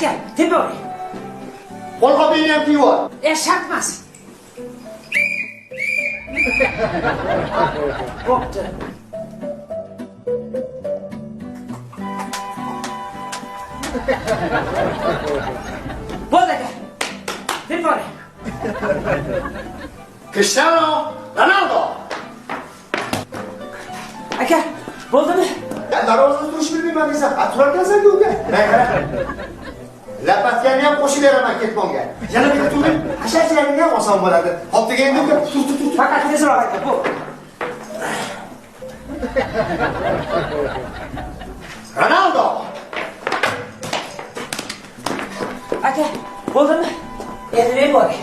Aka, tepa oling. Qo'lqopingni ham kiyib ol. Shart emas. Bo'pti. Bo'ldi aka. Tepa oling. Cristiano Ronaldo. Aka, bo'ldimi? Ya darvozada turish bilmayman desam, a turarkansan-ku uka. Mana qara. Lapatkani ham qo'shib beraman ketmonga. Yana bitta turib, hasharchilaringga ham oson bo'ladi. Hop deganda uka, tur tur tur. Faqat tezroq aka, bu. Ronaldo. Aka, bo'ldimi? Endi men boray.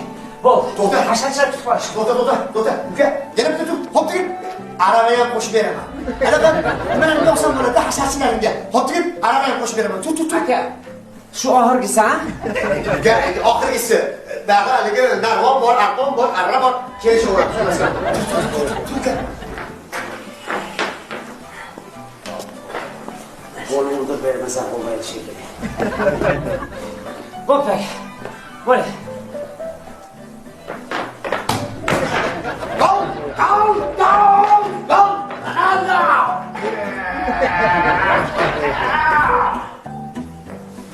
Bo'ldi. To'xta. Hasharchilar tutib qolish. To'xta, to'xta, to'xta. Uka, yana bitta tur. Hop degin. Arava ham qo'shib beraman. Anaqa nimalarga oson bo'ladi hasharchilarimga. Hop degin, arava ham qo'shib beraman. Tur, tur, tur. Aka, shu oxirgisi, ha? Uka, oxirgisi. Bag'i haligi narvon bor, arqon bor, arra bor. Kelishaveramiz. Tur, tur, tur, tur, uka. Qo'lni urdirib bermasam bo'lmaydi shekilli. Bo'pti aka. Bo'ling. Gol! Gol! Gol! Gol! Ronaldo!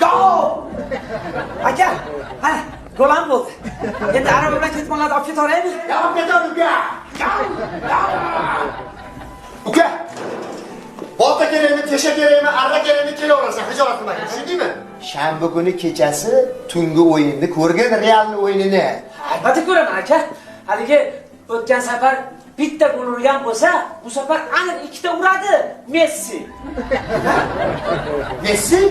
Gol! Aka, ha, gol ham bo'ldi. Endi arava bilan ketmonlarni olib keta olaymi? Olib ketaver uka! Gol! Gol! Uka! Bolta kerakmi, tesha kerakmi, arra kerakmi, kelaverasan, xijolat qilma. Tushundingmi? Shanba kuni kechasi tungi o'yinni ko'rgin, Realning o'yinini. Albatta ko'raman aka. Haligi o'tgan safar bitta gol urgan bo'lsa, bu safar aniq ikkita uradi Messi. Messi?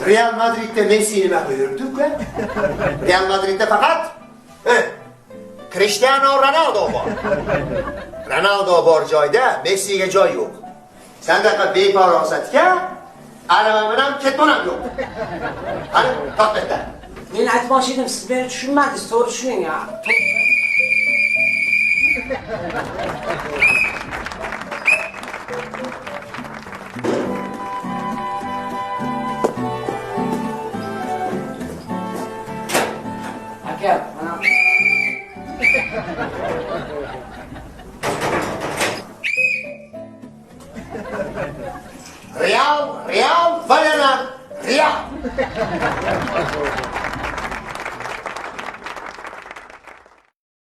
Real Madridda Messi nima qilib yuribdi uka? Real Madridda faqat Cristiano Ronaldo bor. Ronaldo bor joyda Messiga joy yo'q. Sandaqa befarosatga arava bilan ketmon ham yo'q. Qani, tort bitta. Men aytmoqchi edim, siz meni tushunmadingiz, to'g'ri tushuning.